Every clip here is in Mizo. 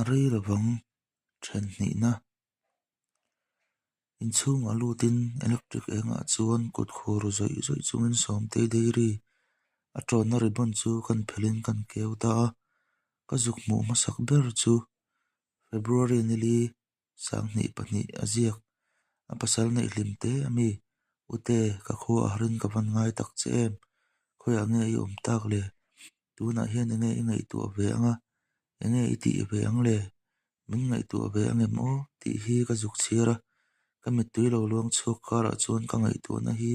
rei lovang then hnihna. Inchhungah lutin electric engah chuan kut khur zawih zawih chungin Sawmtei Dairy a tawnna ribbon chu kan phelhin kan keu ta a. Ka zuk hmuh hmasak ber chu February nili 2002 a ziak. A pasal neih hlim te a mi? Ute, ka khua a harin ka van ngai tak che em? Khawiah nge i awm tak le? Tunah hian enge i ngaihtuah ve ang a? Enge i tih ve ang le? Min ngaihtuah ve ang em aw? tih hi ka zuk chhiar a. Ka mittui lo luang chhuak karah chuan ka ngaihtuahna hi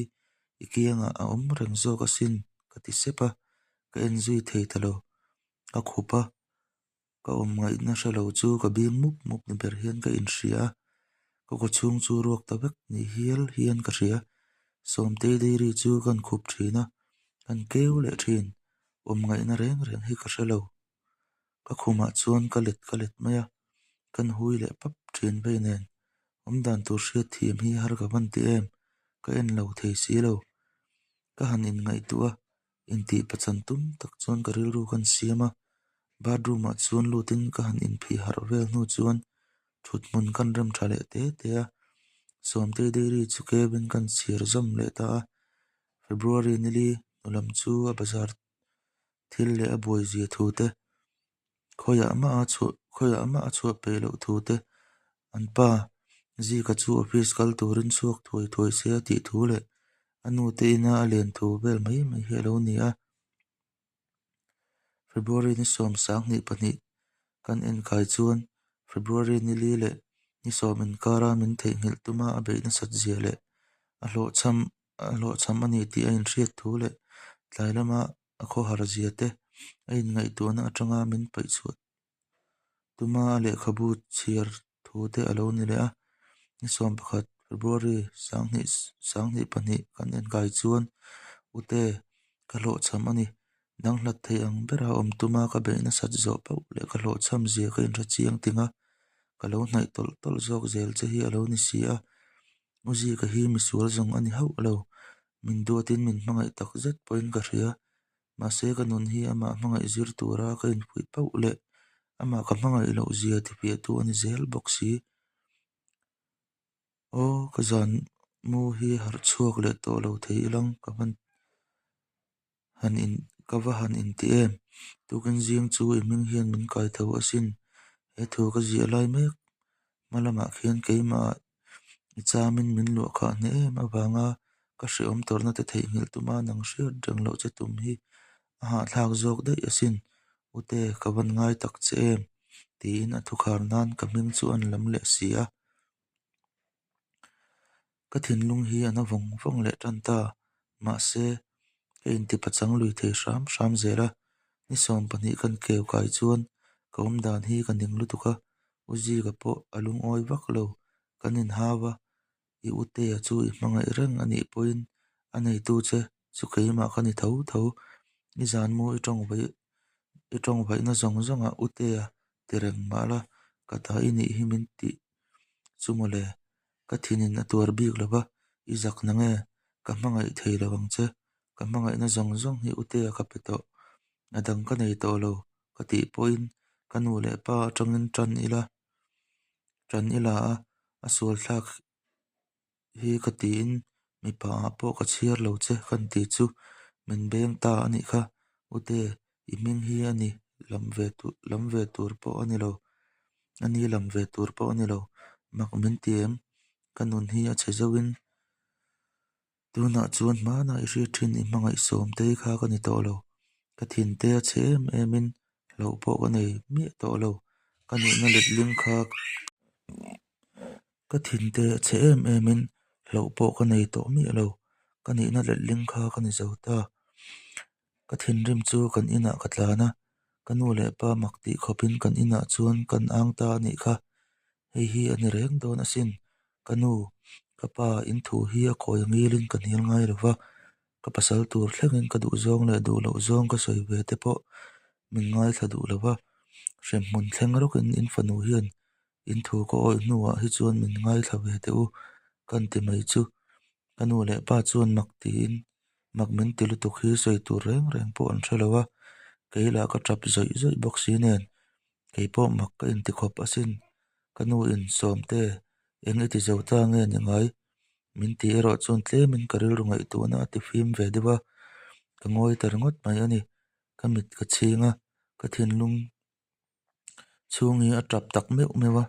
i kiangah a awm reng zawk asin ka ti sep a, ka en zui thei ta lo. Ka khup a, Ka awm ngaihna hre lo chu ka bing mup mup ni ber hian ka inhria a, ka kawchhung chu ruak ta vek ni hial hian ka hria. Sawmtei Dairy chu kan khup thin a, kan keu leh thin. Awm ngaihna reng reng hi ka hre lo. Ka khumah chuan ka let ka let mai a, kan hui leh pap thin vei nen. Awm dan tur hriat thiam hi har ka van ti em, ka en lo thei si lo. Ka han inngaihtuah a, Intih pachan tum tak chuan ka rilru ka han siam a, bathroom ah chuan lutin ka han inphih harh vel hnu chuan thut hmun ka han rem tha leh te te a, Sawmtei Dairy chu cabin ka han chhiar zawm leh ta a, February nili hnu lam chu a bazar thil leh a buai zia thu te, khawiah mah a chhuah khawiah mah a chhuah peih loh thu te, an pa Zika chu office kal turin chhuak thuai thuai se a tih thu leh a nu te ina a len thu vel mai mai hi a lo ni a. February ni 22 kan enkai chuan February ni li leh ni sawm inkara min theihnghilh tuma a beih nasat zia leh a hlawhchham a hlawhchham a ni tih a inhriat thu leh tlai lama a khawhar zia te a inngaihtuahna atanga min paih chhuah tuma a lehkhabu chhiar thu te a lo ni leh a. Ni 11 February 2022 kan enkai chuan Ute ka hlawhchham a ni. Dang hlat thei ang bera awm tuma ka beih nasat zawh pauh leh ka hlawhchham zia ka inhre chiang ting a, ka lo hnaih tawlh tawlh zawk zel che hi a lo ni si a. U Zika hi misual zawng a ni hauh lo. Min duatin min hmangaih tak zet pawhin ka hria. Mahse ka nun hi amah hmangaih zir tura ka infuih pauh leh amah ka hmangaih loh zia tifiahtu a ni zel bawk si. Aw ka zan mu hi harh chhuak leh tawh lo thei ilang ka hman han in ka va han inti em? Tukin zing chu i hming hian min kai tho asin. He thu ka ziah lai mek hma lamah khian keimah i chamin min luah khah hneh em avanga ka hrehawm tawrhna te theihnghilh tuma nang hriat reng loh che tum hi a hahthlak zawk daih asin. Ute, ka van ngai tak che em? tiin a thukhar nan ka hming chu an lam leh si a. Ka thinlung hi a na vawng vawng leh tan ta. Mahse, ka intipachang lui thei hram hram zel a. Ni 12 kan keu kai chuan ka awm dan hi ka ning lutuk a, U Zika pawh a lungawi vak lo. Kan inhau a, i Utea chu i hmangaih reng a nih pawhin a neitu che chu keimah ka ni tho tho. I zan mu i tawng vaih i tawng vaihna zawng zawngah Utea ti reng mah la, ka ta i nih hi min tih chu mawle. Ka thinin a tuar bik lo va, i zak na nge? Ka hmangaih thei lo ang che. Ka hmangaihna zawng zawng hi Utea ka pe tawh. A dang ka nei tawh lo ka tih pawhin ka nu leh pa atangin tan ila tan ila a, a sual thlak hi ka tiin mipa ah pawh ka chhiar lo che kan ti chu min beng ta a nih kha. Ute, i hming hi a ni lam ve tur lam ve tur pawh a ni lo. A ni lam ve tur pawh a ni lo. Mak min ti em? Ka nun hi a chhe zauhin tunah chuan hmanah i hriat thin i hmangaih sawmtei kha ka ni tawh lo. Ka thinte a chhe em emin hlauh pawh ka nei miah tawh lo. Ka nihna letling kha ka thinte a chhe em emin hlauh pawh ka nei tawh miah lo. Ka nihna letling kha ka ni zo ta. Ka thinrim chu kan inah ka tlan a, ka nu leh pa mak tih khawpin kan inah chuan kan ang ta a nih kha. Hei hi a ni reng dawn asin. Ka nu, ka pa in thu hi a kawi angilin ka hnial ngai lo va, ka pasal tur thlengin ka duhzawng leh duh loh zawng ka sawi ve te pawh min ngaithla duh lo va. Hremhmun thleng rawkin in fanu hian in thu ka awih hnuah hi chuan min ngaithla ve teh u, kan ti mai chu. Ka nu leh pa chuan mak tiin mak min ti lutuk hi sawi tur reng reng pawh an hre lo a, kei lah ka tap zawih zawih bawk si nen. Kei pawh mak ka inti khawp asin. Ka nu in Sawmte, eng i ti zo ta nge ni ngai? Min ti erawh chuan tlemin ka rilru ngaihtuahna a ti fim ve deuh a, ka ngawi ta ringawt mai a ni. Ka mit ka chhing a, ka thinlung chhung hi a tap tak meuh meuh a,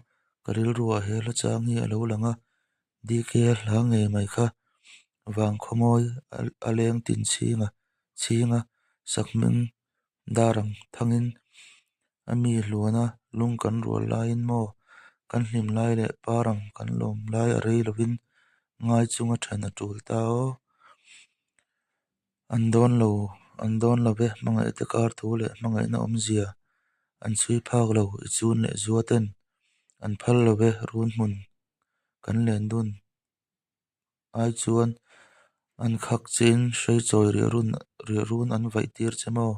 ka rilruah he hla chang hi a lo lang a, DK a hla ngei mai kha vang khawmawi a leng tin chhing a chhing a, sakhming dar ang thangin a mi hluana lung kan rual laiin maw kan hlim lai leh par ang kan lawm lai a rei lovin ngai chunga then a tul ta aw. An dawn lo, an dawn lo ve, hmangaihte kar thu leh hmangaihna awmzia an chhui phak lo, i chun leh zua ten an phal lo ve, run hmun kan len dun ai chuan an khak chein hreichawi riah run riah run an vaih tir che maw?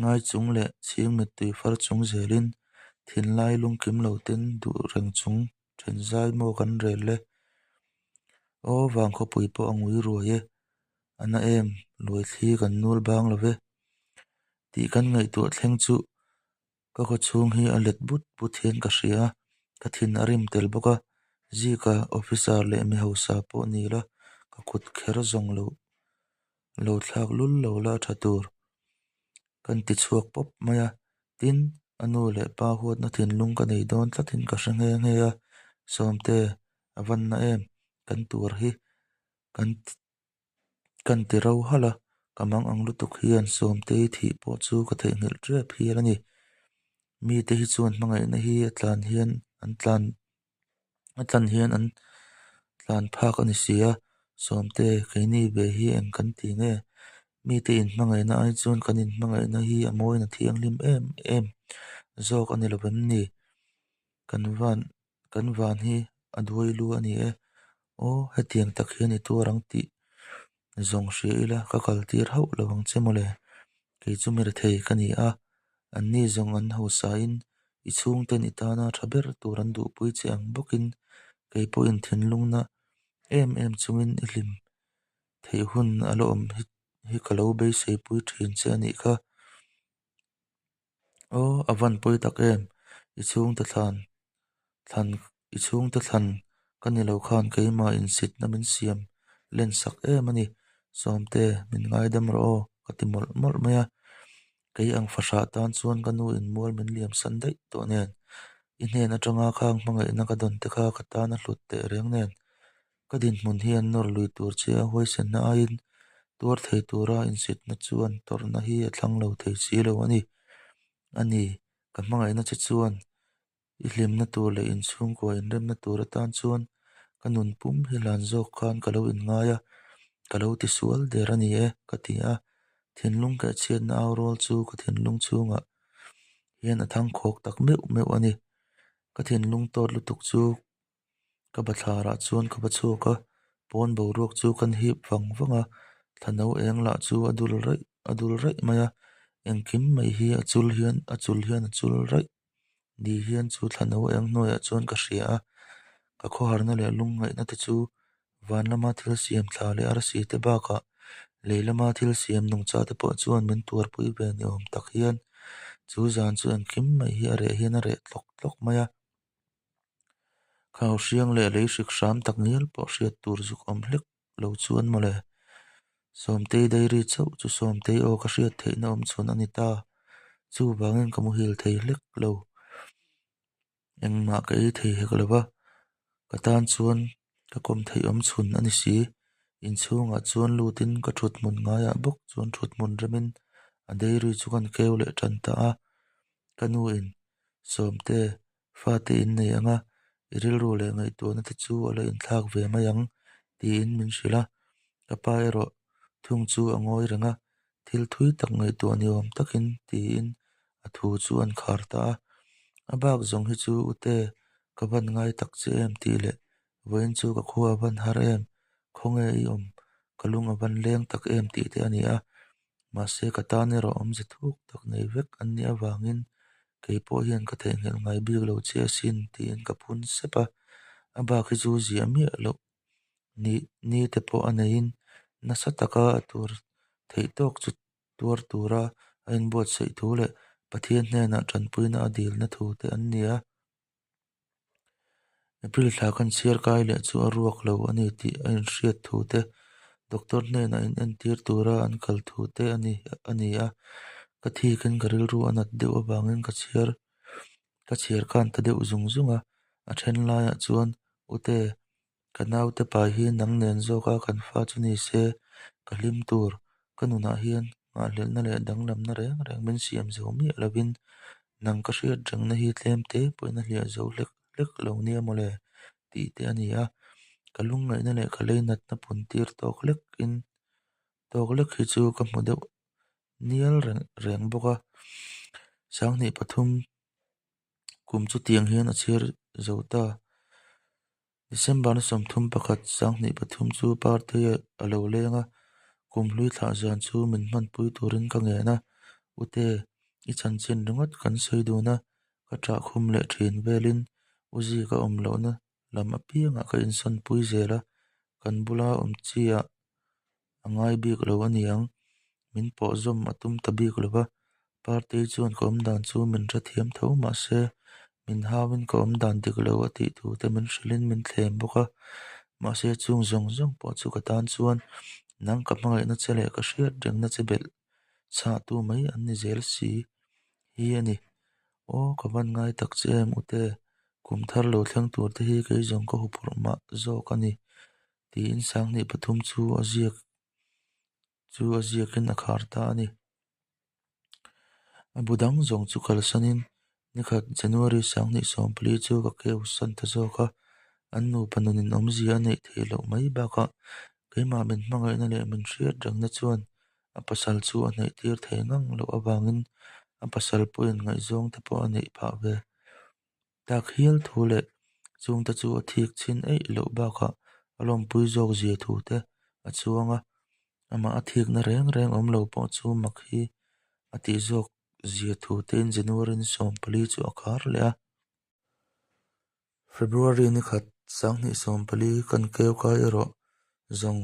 Ngai chung leh chhing mittui far chung zelin thinlai lungkim lo ten duh reng chung then zai maw kan rel le? Aw vangkhawpui pawh a ngui ruai e. A na em, luaithli kan nul bang lo ve tih kan ngaihtuah thleng chu ka khaw chhung hi a let but but hian ka hria a, ka thin a rim tel bawk a, Zika officer leh mi hausa pawh ni la ka kut kher zawng lo lo thlak lul lo la a tha tur kan ti chhuak pawp mai a, tin a nu leh pa huatna thinlung ka nei dawn tlatin ka hre nghe nghe a, Sawmte a van na em kan tuar hi kan Kan ti ro halh a, ka mang ang lutuk hian Sawmtei thih pawh chu ka theihnghilh tep hial a ni. Mite hi chuan hmangaihna hi a tlan hian an tlan a tlan hian an tlan phak a ni si a, Sawmte keini ve hi eng kan ti nge? Mite inhmangaihna ai chuan kan inhmangaihna hi a mawina thianghlim em em zawk a ni lo vem ni? Kan van Kan van hi a duai lu a ni e. Aw, hetiang tak hian i tuar ang tih zawng hria ila ka kal tir hauh lo ang che mawle. Kei chu mi rethei ka ni a, anni zawng an hausain i chhungten i tana tha ber tur an duhpui che ang bawkin kei pawhin thinlungna em em chungin i hlim theih hun a la awm hi ka lo beiseipui thin che a nih kha. Aw, a van pawi tak em? I chhungte thlan thlan i chhungte thlan ka ni lo khan keimah insitna min siam len sak em a ni. Sawmte, min ngaidam rawh aw, ka ti mawlh mawlh mai a. Kei ang fahrah tan chuan ka nu in mual min liam san daih tawh nen, i hnen atanga khang hmangaihna ka dawn te kha ka tan a hlut teh reng nen. Ka dinhmun hian nawr lui tur che a huaisenna aiin tuar thei tura insitna chuan tawrhna hi a thlang lo thei si lo a ni. A ni, ka hmangaihna che chuan i hlimna tur leh inchhungkua inremna tur atan chuan ka nun pum hi hlan zawk khan ka lo inngai a, ka lo tisual der a ni e, ka ti a. Thinlung kehchhiatna au rual chu ka thinlung chhungah hian a thangkhawk tak meuh meuh a ni. Ka thinlung tawt lutuk chu Ka bathlarah chuan ka va chhuak a, pawn boruak chu kan hip vang vang a, thlano eng lah chu a dul raih a dul raih mai a, engkim mai hi a chul hian a chul hian a chul raih ni hian chu thlano eng hnuaiah chuan ka hria a, ka khawharna leh lungngaihna te chu van lama thil siam thla leh arsi te bakah lei lama thil siam nungcha te pawh chuan min tuarpui ve ni awm tak hian chu zan chu engkim mai hi a reh hian a reh tlawk tlawk mai a. Khau hriang leh lei hrik hram tak ngial pawh hriat tur zuk awm hlek lo chuan mawle. Sawmtei dairy chauh chu Sawmtei aw ka hriat theihna awm chhun a ni ta. Chuvangin ka muhil thei hlek lo. Engmah ka ei thei hek lo va, ka tan chuan ka kawm theih awm chhun a ni si. Inchhungah chuan lutin ka thut hmun ngaiah bawk chuan thut hmun remin a dairy chu kan keu leh tan ta a. Ka nuin Sawmte fate in nei ang a, i rilru leh ngaihtuahna te chu a la inthlak ve mai ang tiin min hrilh a. Ka pa erawh thung chu a ngawi reng a, thil thui tak ngaihtuah ni awm takin tiin a thu chu an khar ta a. A bak zawng hi chu ute ka van ngai tak che em tih leh vawiin chu ka khua a van har em, khawnge i awm ka lung a van leng tak em tih te a ni a. Mahse ka tan erawh awmze thuk tak nei vek an nih avangin kei pawh hian ka theihnghilh ngai bik lo che asin tiin ka phun sep a, a bak hi chu ziah miah loh ni ni te pawh a neiin nasa taka a tur theih tawk chu tuar tura a inbuatsaih thu leh Pathian hnenah tanpuina a dilna thu te an ni a. April thla kan chhiar kai leh chu a ruak lo a ni tih a inhriat thu te, doctor hnenah inentir tura an kal thu te a ni a. Ka thikin ka rilru a nat deuh avangin ka chhiar ka chhiar khan ta deuh zung zung a. A then laiah chuan, Ute, ka naute pai hi nang nen zawka kan fa chu ni se, ka hlim tur, ka nunah hian nghahhlelhna leh danglamna reng reng min siam zo miah lovin nang ka hriat rengna hi tlem te pawhin a hliah zo hlek hlek lo nia mawle tih te a ni a. Ka lungngaihna leh ka leinatna pun tir tawk lekin tawk lek hi chu ka hmu deuh nial reng reng bawk a. Sanghnih pathum kum chutiang hian a chhiar zo ta. December ni 31, 2003 chu Partei a lo leng a, kum hlui thlah zan chu min hmanpui turin ka ngen a, Ute, i chanchin ringawt kan sawi dun a, ka ṭah khum leh ṭhin velin u Zika awm lohna lam apiangah ka insawnpui zel a, kan bula awm chi ah a ngai bik lo a niang, min pawh zawm a tum ta bik lo va, Partei chuan ka awmdan chu min hrethiam tho mahse min hauin ka awmdan dik lo a tih thu te min hrilhin min thlem bawk a, mahse chung zawng zawng pawh chu ka tan chuan nang ka hmangaihna che leh ka hriat rengna che belh chhahtu mai an ni zel si hi a ni. Aw ka van ngai tak che em ute, kum thar lo thleng tur te hi kei zawng ka huphurh mah zawk a ni tiin 2003 chu a ziak chu a ziakin a khar ta a ni. A bu dang zawng chu kalsanin nikhat January 2014 chu ka keu san ta zawk a, an nupa nunin awmzia a neih theih loh mai bakah keimah min hmangaihna leh min hriat rengna chuan a pasal chu a hnaih tir thei ngang loh avangin a pasal pawhin ngaihzawng te pawh a neih phah ve tak hial thu leh chungte chu a thik chhin eih loh bakah a lawmpui zawk zia thu te a chuang a, amah a thikna reng reng awm lo pawh chu mak hi a tih zawk zia thu tein January ni 14 chu a khar leh a. February ni khat 2014 kan keu kai erawh zawng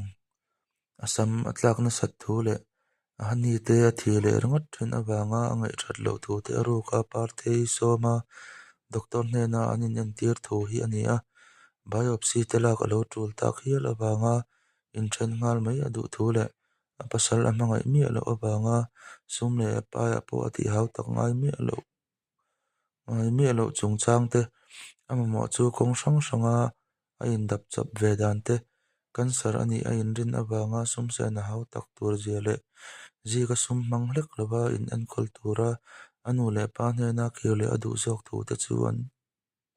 a sam a tlak nasat thu leh a hani te a thih leh ringawt thin avanga a ngaihthat loh thu te a ruk a Partei sawma doctor hnena an inentir thu hi a ni a, biopsy te lak a lo tul tak hial avanga inthen nghal mai a duh thu leh a pasal a hmangaih miah loh avanga sum leh paiah pawh a tihau tak ngai miah loh. Ngai miah loh chungchang te, a mamawh chu kawng hrang hranga a indap chawp ve dan te, cancer a nih a inrin avanga sum sen a hau tak tur zia leh zika sum hmang hlek lova in enkawl tura a nu leh pa hnena kir leh a duh zawk thu te chu an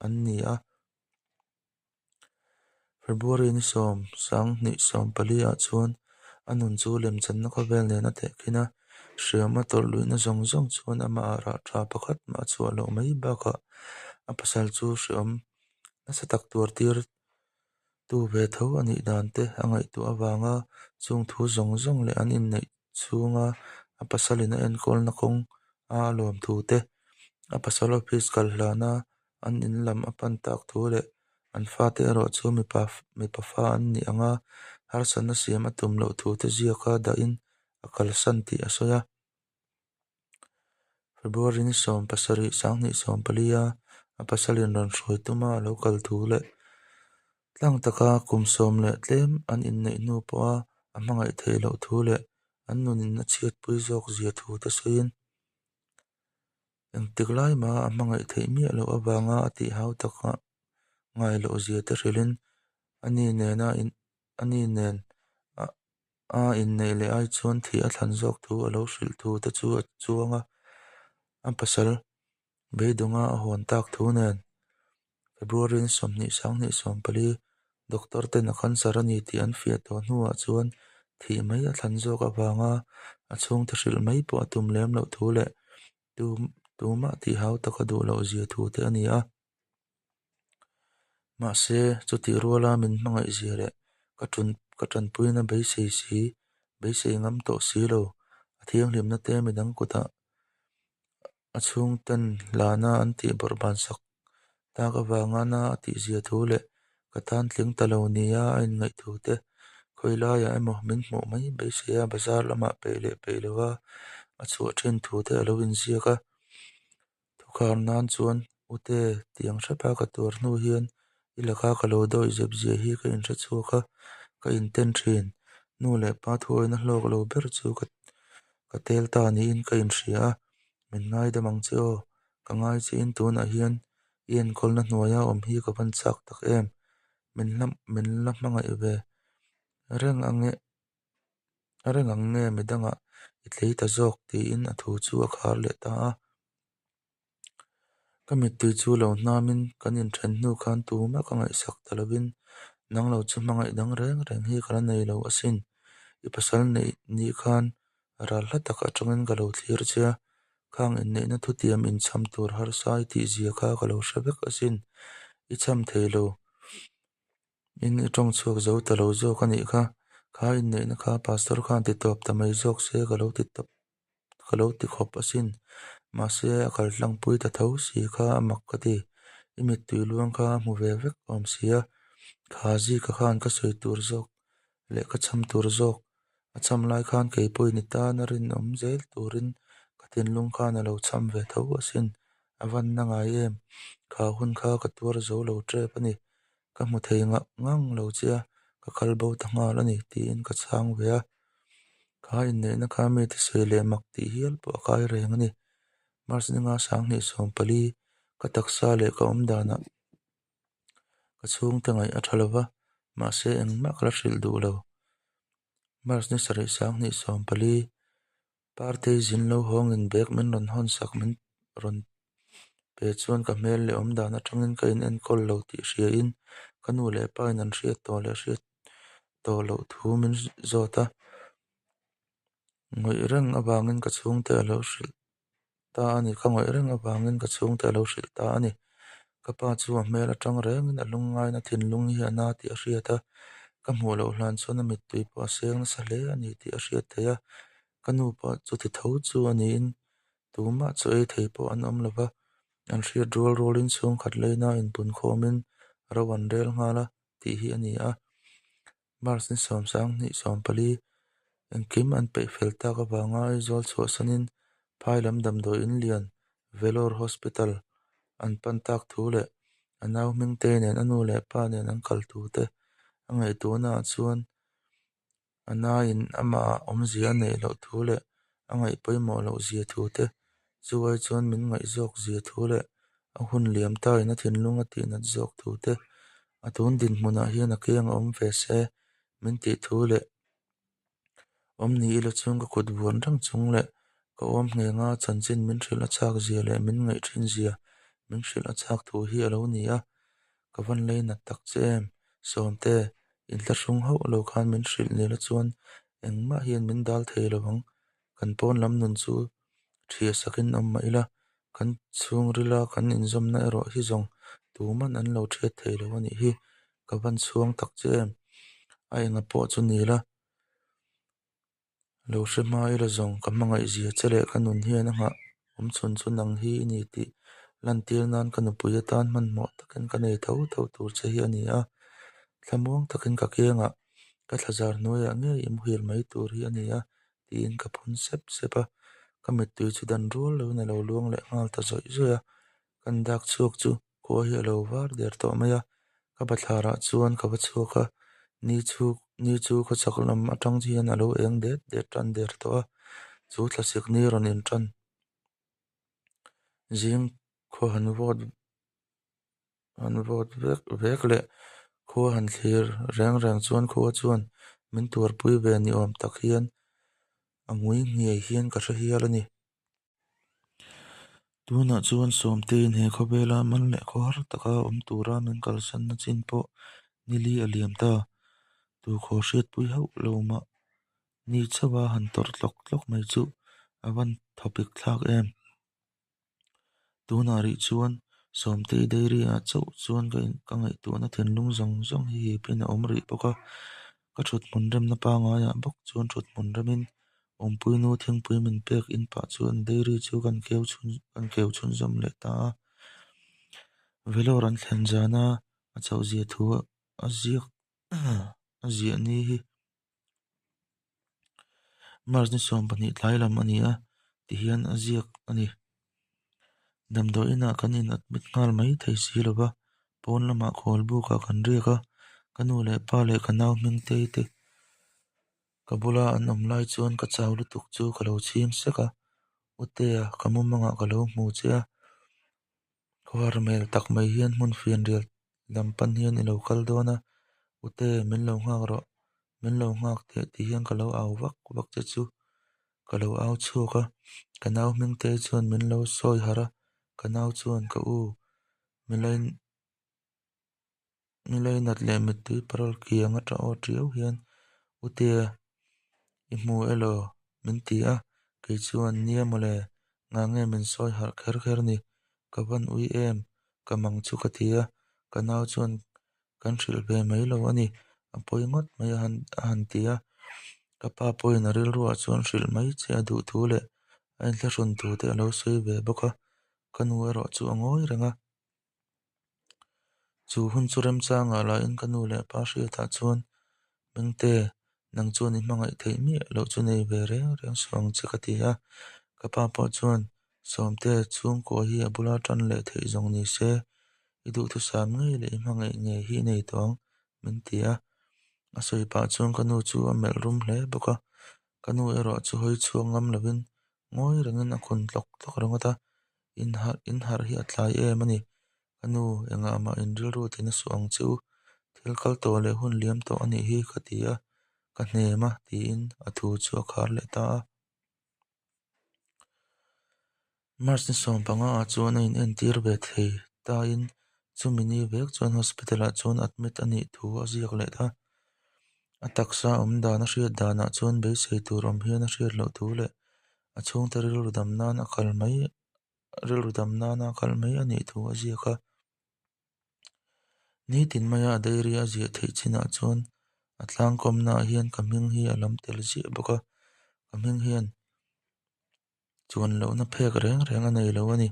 an ni a. February ni 10, 2014 ah chuan a nun chu lemchanna khawvel nen a tehkhin a, hriam a tawrh luihna zawng zawng chuan amah rah tha pakhat mah a chhuah loh mai bakah a pasal chu hreawm nasa tak tuar tir tu ve tho a nih dan te a ngaihtuah avanga chung thu zawng zawng leh an inneih chhunga a pasalin a enkawlna kawng a lawm thu te, a pasal office kal hlana an in lam a pan tak thu leh an fate erawh chu mipa mipa fa an nih anga harsatna siam a tum loh thu te ziaka dahin a kalsan tih a sawi a. February ni 17, 2014 a a pasalin rawn hruai tuma a lo kal thu leh tlang taka kum sawm leh tlem an inneih hnu pawha a hmangaih theih loh thu leh an nunin a chhiatpui zawk zia thu te sawiin engtik lai mah a hmangaih theih miah loh avanga a tih hau tak ngai loh zia te hrilhin ani nena ani nen a inneih leh ai chuan thih a thlan zawk thu a lo hrilh thu te chu a chuang a, a pasal beidawnga a hawn tak thu nen February ni 20, 2014 doctor ten a cancer a ni tih an fiah tawh hnuah chuan thih mai a thlan zawk avanga a chhungte hrilh mai pawh a tum lem loh thu leh tumah tih hau taka duh loh zia thu te a ni a. Mahse, chutih ruala min hmangaih zia leh ka ka tanpuina beisei si, beisei ngam tawh si lo, a thianghlimna te midang kutah a chhungten hlana an tih bawrhban sak tak avanga na a tih zia thu leh ka tan tling ta lo nia a inngaih thu te khawi laiah emaw min hmuh mai beisei a bazar lamah peih leh peih lova a chhuah thin thu te a lo inziak a. Thukhar nan chuan Ute tiang hrepa ka tuar hnu hian i laka ka lo dawi zep zia hi ka inhre chhuak a, ka inten thin. Nu leh pa thuawina hlawk lo ber chu ka tel ta niin ka inhria a, min ngaidam ang che aw. Ka ngai chein tunah hian i enkawlna hnuaia awm hi ka van chak tak em. Min la hmangaih ve reng ang e. A reng ang nge midangah i tlei ta zawk tiin a thu chu a khar leh ta a. Ka mittui chu lo hnamin kan inthen hnu khan tumah ka ngaihsak ta lovin nang lo chu hmangaih dang reng reng hi ka la nei lo asin. I pasal neih ni khan ral hla tak atangin ka lo thlir che a, khang inneihna thutiam inchham tur harsa i tihzia kha ka lo hre vek asin. I chham thei lo. In i tawng chhuak zo ta lo zawk a nih kha. Kha inneihna kha Pastor khan ti tawp ta mai zawk se ka lo ti tawp ka lo ti khawp asin. Mahse a kal tlangpui ta tho si kha a mak ka ti. I mittui luang kha a hmu ve vek awm si a. Kha zika khan ka sawi tur zawk leh ka cham tur zawk a cham lai khan kei pawhin i tan a rinawm zel turin ka thinlung khan a lo cham ve tho asin. A van na ngai em? Kha hun kha ka tuar zo lo tep a ni. Ka hmu thei ngah ngang lo che a, ka kal bo ta nghal a ni tiin ka chhang ve a. Kha inneihna kha mi tisawi leh mak tih hial pawh a kai reng a ni. March ninga 2014 ka taksa leh ka awm danah ka chhungte ngaih a tha lo va, mahse engmah ka la hrilh duh lo. March ni sarih 2014 Partei zin lo hawngin bag min rawn hawn sak min rawn pe chuan ka hmel leh awm dan atangin ka in enkawl lo tih hriain ka nu leh pa in an hriat tawh leh hriat tawh loh thu min zawt a. Ngawih reng avangin ka chhungte a lo hrilh ta a ni. Ka ngawih reng avangin ka chhungte a lo hrilh ta a ni. Ka pa chu a hmel atang rengin a lungngaina thinlung hi a na tih a hriat a, ka hmuh loh hlan chuan a mittui pawh a seng nasa hle a ni tih a hriat theih a. Ka nu pawh chuti tho chu a niin tumah chu ei thei pawh an awm lo va, an hriat rual rualin chhungkhat leina inpun khawmin ro an rel nghal a tih hi a ni a. March ni 2024 engkim an peih fel tak avanga Aizawl chhuahsanin phai lam damdawi in lian Vellore Hospital an pan tak thu leh a nau hmingte nen a nu leh pa nen an kal thu te a ngaihtuahnaah chuan A naiin amah awmzia a neih loh thu leh a ngaih pawimawh loh zia thu te, chu ai chuan min ngaih zawk zia thu leh a hun liam taiin a thinlung a tihnat zawk thu te, a tun dinhmunah hian a kiang a awm ve se min tih thu leh awm ni ila chuan ka kut vuan reng chung leh ka awm nghenga chanchin min hrilh a chak zia leh min ngaih thin zia min hrilh a chak thu hi a lo ni a. Ka van lei nat tak che em? Sawmte, inthlahrung hauh lo khan min hrilh nila chuan engmah hian min dal thei lo ang. Kan pawn lam nun chu ṭhia sakin awm mah ila, kan chhungrila kan inzawmna erawh hi zawng tuman an lo ṭhiat thei lo a nih hi. Ka van chhuang tak che em? A enga pawh chu nila. Lo hre hma ila zawng ka hmangaih zia che leh ka nun hian a nghah awm chhun chu nang hi i ni tih lantir nan ka nupui atan hmanhmawh takin ka nei tho tho tur che hi a ni a. Thlamuang takin ka kiangah ka thlazar hnuaiah ngei i muhil mai tur hi a ni a tiin ka phun sep sep a. Ka mittui chu dan rual loin a lo luang leh nghal ta zawih zawih a. Kan dak chhuak chu Khua hi a lo var der tawh mai a, ka bathlarah chuan ka va chhuak a, ni chu ni chu khawchhak lam atang hian a lo eng det det tan der tawh a, chu thlasik ni rawn in tan zing khua han vawt han vawt vek vek leh khua han thlir reng reng chuan khua chuan min tuarpui ve ni awm tak hian a ngui nghiai hian ka hre hial a ni. Tunah chuan Sawmtein he khawvela man leh khawhar taka awm tura min kalsanna chin pawh ni li a liam ta. Tu khaw hriatpui hauh lo mah ni chauha han tawrh tlawk tlawk mai chu a van thawpik thlak em. Tunah rih chuan Sawmtei Dairy ah chauh chuan ka ngaihtuahna thinlung zawng zawng hi hipin a awm rih bawk a. Ka thuthmun remna pangaiah bawk chuan thuthmun remin Awmpuinu thingpui min pek in pah chuan dairy chu kan keu chhun kan keu chhunzawm leh ta a. Vellore an thlen zana a chauh zia thu a ziak a ziah ni hi March ni 12 tlai lam a ni a ti hian a ziak a ni. Damdawiinah kan in admit nghal mai thei si lo va, pawn lamah khualbukah kan riak a, ka nu leh pa leh ka nau Hmingtei te ka bula an awm lai chuan ka chau lutuk chu ka lo chhing sek a, Utea ka mumangah ka lo hmu che a, khawhar hmel tak mai hian hmun fianrial lam pan hian i lo kal dawn a, Ute min lo nghak rawh, min lo nghak teh tih hian ka lo au vak vak che chu ka lo au chhuak a, ka nau Hmingtei chuan min lo sawi harh a, ka nau chuan ka u mi lainat leh mittui parawl kiang a tah aw tiau hian Utea i hmu elaw min ti a, kei chuan nia mawle ngah nge min sawi harh kher kher ni, ka van ui em ka mang chu ka ti a, ka nau chuan kan hrilh ve mai lo a ni, a pawi ngawt mai a han a han ti a. Ka pa pawhin a rilruah chuan hrilh mai che a duh thu leh a inthlahrun thu te a lo sawi ve bawk a, ka nu erawh chu a ngawi reng a. Chu hun chu remchangah lahin ka nu leh pa hriatah chuan, Mengte, nang chuan i hmangaih theih miah loh chu nei ve reng reng suh ang che ka ti a. Ka pa pawh chuan, Sawmte, chhungkua hi a bula tan leh theih zawng ni se, i duhthusam ngei leh i hmangaih ngei hi i nei tawh ang, min ti a. A sawi pah chuan ka nu chu a melh rum hle bawk a. Ka nu erawh chu hawi chhuak ngam lovin ngawi rengin a khun tlawk tlawk ringawt a, inharh inharh hi a tlai em a ni. Ka nu, engah mah in rilru ti na suh ang che u, thil kal tawh leh hun liam tawh a nih hi ka ti a, ka hnem a tiin a thu chu a khar leh ta a. March ni sawmpanga ah chuan a inentir ve thei tain chumi ni vek chuan hospital ah chuan admit a nih thu a ziak leh ta. A taksa awm dan a hriat danah chuan beisei tur awm hian a hriat loh thu leh a chhungte rilru dam nan a kal mai rilru dam nana a kal mai a nih thu a ziak a. Nitin maia a diary a ziah theih chinah chuan a tlangkawmnaah hian ka hming hi a lam tel ziah bawk a, ka hming hian chuan lohna phek reng reng a nei lo a ni.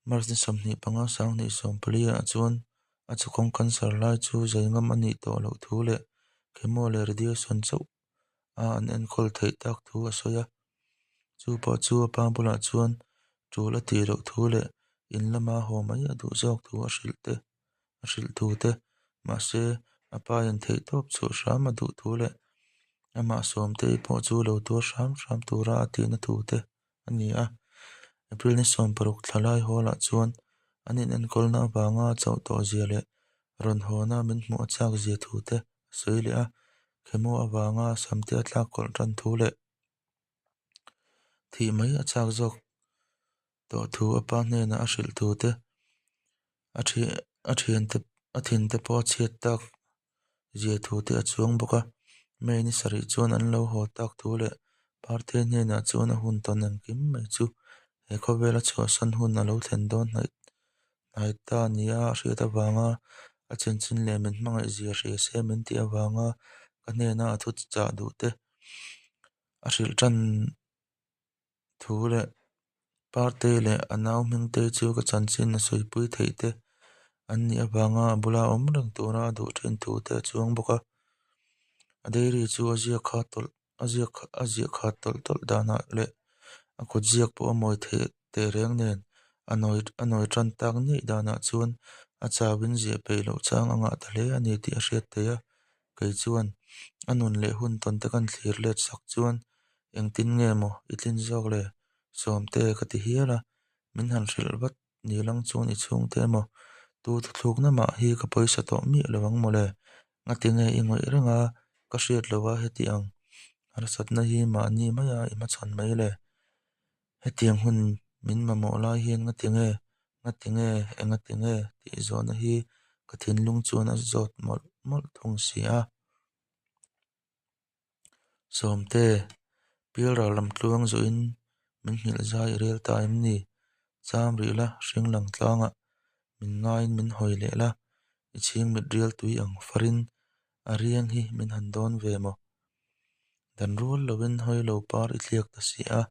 March ni 25 2014 ah chuan a chukawng cancer lai chu zai ngam a nih tawh loh thu leh chemo leh radiation chauh a an enkawl theih tak thu a sawi a. Chu pawh chu a pa bulah chuan tul a tih loh thu leh in lama haw mai a duh zawk thu a hrilh te a hrilh thu te mahse a pa in theih tawp chhuah hram a duh thu leh amah Sawmtei pawh chu lo tuar hram hram tura a tihna thu te a ni a. April ni 16 thla lai hawlah chuan an inenkawlna avanga a chauh tawh zia leh rawn hawna min hmuh a chak zia thu te a sawi leh a, chemo avanga samte a tlak kawlh tan thu leh thih mai a chak zawk tawh thu a pa hnenah a hrilh thu te a a thiante a thinte pawh a chhiat tak zia thu te a chuang bawk a. May ni sarih chuan an lo haw tak thu leh Partei hnenah chuan a hun tawn engkim mai chu he khawvela chhuahsan hun a lo thlen dawn hnaih hnai ta nia a hriat avanga a chanchin leh min hmangaih zia hria se min tih avanga ka hnena a thuchah duh te a hrilh tan thu leh Partei leh a nau Hmingtei chu ka chanchin a sawipui theih te an nih avanga a bula awm reng tura a duh thin thu te a chuang bawk a. A diary chu a ziak kha tawlh a ziak a ziah khat tawlh tawlh danah leh a kut ziak pawh a mawi theih teh reng nen a nawi a nawi tan tak nih danah chuan a chauhin ziah peih loh chang a ngah ta hle a ni tih a hriat theih a. Kei chuan a nun leh hun tawn te kan thlir let sak chuan Engtin nge maw i tlin zawk le? Sawmte ka ti hial a, min han hrilh vat ni lang chuan i chhungte emaw tu thuthlukna mah hi ka pawisa tawh miah lo ang mawle. Ngati nge i ngawih reng a, ka hriat lo a heti ang harsatna hi mahni maia i hmachhawn mai le. Hetiang hun min mamawh lai hian ngati nge, ngati nge, engati nge tih zawhna hi ka thinlung chuan a zawt mawlh mawlh thung si a. Sawmte, Pialral lam tluang zawhin min nghilh zai i rel ta em ni? Cham rih la, hring lang tlangah min ngaiin min hawi leh la, i chhing mit rial tui ang farin a riang hi min han dawn ve maw? Dan rual lovin hawi lo par i thliak ta si a,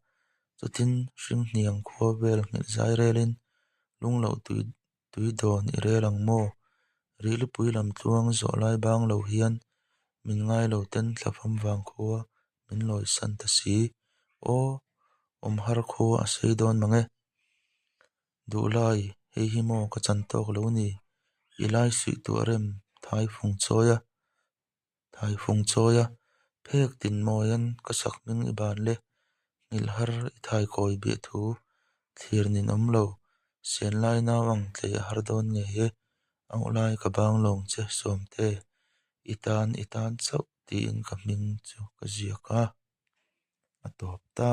chutin hring hniang khua vel nghilh zai relin lung loh tui Tui dawn i rel ang maw? Rihlupui lam tluang zawh lai bang lo hian min ngai lo ten thlafam vang khua min lawi san ta si. Aw, awm har khua a sei dawn mang e. Duhlai, hei hi maw ka chan tawk lo ni? I lai suih tuah rem thai fung chawi a, thai fung chawi a, phek tin mawian ka sak hming i ban le, nghilh har i thai kawi biah thu thlir nin awm lo, sen lai nau ang tlei a har dawn ngei e, auh lai ka bang lawng che Sawmte, i tan i tan chauh tiin ka hming chu ka ziak a, a tawp ta.